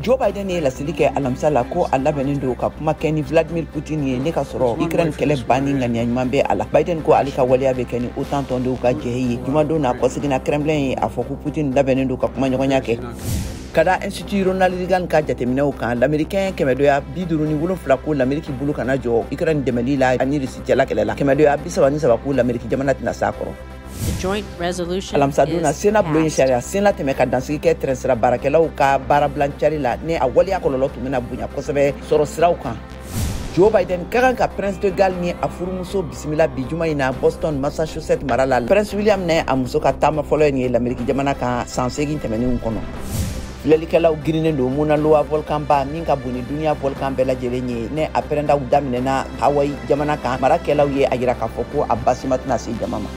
Joe Biden ye laseli kɛ alamisa la ko a labɛnnen don ka kuma kɛ ni Vladimir Putin ye ne ka sɔrɔ Ukraine kɛlɛ banni ŋaniya ɲuman bɛ a la. Biden ko ale ka waleya bɛ kɛ ni OTAN tɔndenw ka jɛ ye. Jumadon na, kɔseginna Kremlin ye a fɔ ko Putin labɛnnen don ka kumaɲɔgɔnya kɛ. Ka da Institut Ronald Reagan ka jateminɛw kan, lamericain kɛmɛdoya 57 ko Lameriki bolo kana jɔ Ukraine dɛmɛli la ani Risi cɛla kɛlɛ la. Kɛmɛdoya 33 ko Lameriki jamana tɛna s'a kɔrɔ. Alamisadon na, Sena bulon ye sariya sen latɛmɛ ka dansigi kɛ tɛrɛnsira baarakɛlaw ka baarabilan cari la, ni a waleya kɔlɔlɔ tun bɛna bonya kosɛbɛ sɔrɔ siraw kan. Joe Biden ka kan ka Prince de Galles ni a furumuso bisimila bi juma in na Boston, Massachusetts mara la. Prince William ni a muso ka taama fɔlɔ ye nin ye Lameriki jamana kan san 8 tɛmɛnenw kɔnɔ. Filɛlikɛlaw girinnen don Mauna Loa volcan ba min ka bon ni duniya volcan bɛɛ lajɛlen ye, ne a pɛrɛndaw daminɛna Hawaii jamana kan. Marakɛlaw ye a yira k'a fɔ ko a basima tɛna se jama ma.